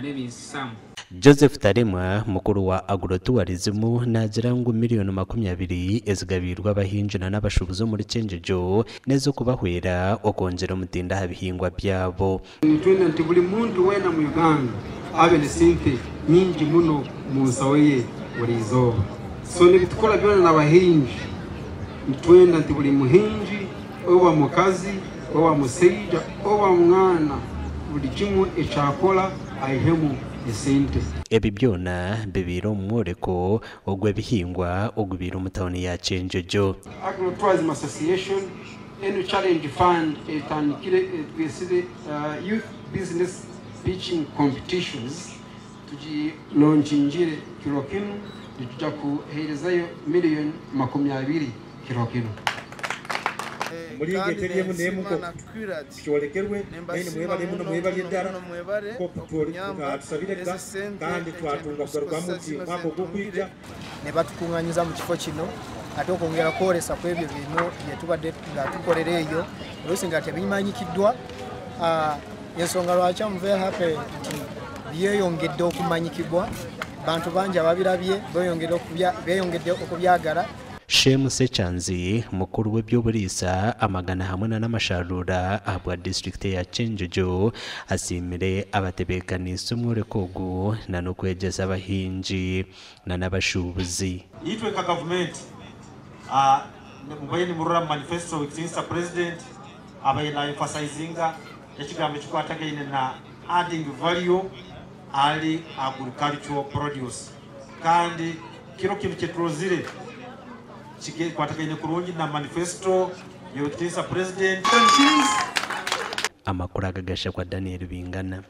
Nebinsisamu. Joseph Taremwa, mukuru wa Agro-Tourism naagira ngu miriyoni 20 ezigabiirwe abahingi na n'abashuubuzi omuri Kyenjojo n'ez'okubahwera okwongyera omutindo aha bihingwa byabo. Nitwenda nti buri muntu weena mu Uganda abe n'esente nyingi muno mu nsaho ye buri izooba. So nibitukora byona n'abahingi nitwenda nti buri muhingi oba mukazi oba musaija oba mwana buri kimwe ekyakora aihemu esente. Ebi byona bibaire omu mworeko ogw'ebihingwa ogubaire omu tauni ya Kyenjojo. Agro Tourism Association enu challenge fund etandikire etwesire Youth Business Pitching Competitions tugilonchingire kiro kinu nituja kuheerezayo miliyoni 20 kiro kinu. Omuri Kandi eteri emu n'emu nensiima na nk'oku Kurat. tukyorekerwe, naimwe Nembasiima mwebale muno muno mwebale muno ddala muno mwebare nk'oku okunyamba tusabire ezi ga sente kandi twatunga kugarukamu ekyendukuzikozesa nti zino omwaka zentungire. ogw'okwija. Ne batukuŋŋanyiza mu kifo kino ate okwongera kwolesa ku ebyo bino bye tubadde nga tukolera eyo oluusi nga tebimanyikiddwa. Ensonga lwaki am very happy nti byeyongedde okumanyikibwa, bantu bangi ababirabye beeyongedde okubyagala. Shem Sekyanzi, mukuru w'eby'oburiisa amagana hamwe na n'amasharuura ahabwa disiturikiti ya Kyenjojo asiimire abatebeekaniise omworeko ogu na n'okwegyeza abahingi na n'abashuubuzi. Itwe nka gavumenti mubaye nimurora mu manifesto w'ekitiinisa president abaye na emphasizinga ekigambo ekikwatagaine na adding value ali agricultural produce, kandi kiro kintu kyeturozire kikwatagaine kurungi na manifesto y'ekitiinisa president. Amakuru aga gashakwa Daniel Bingana.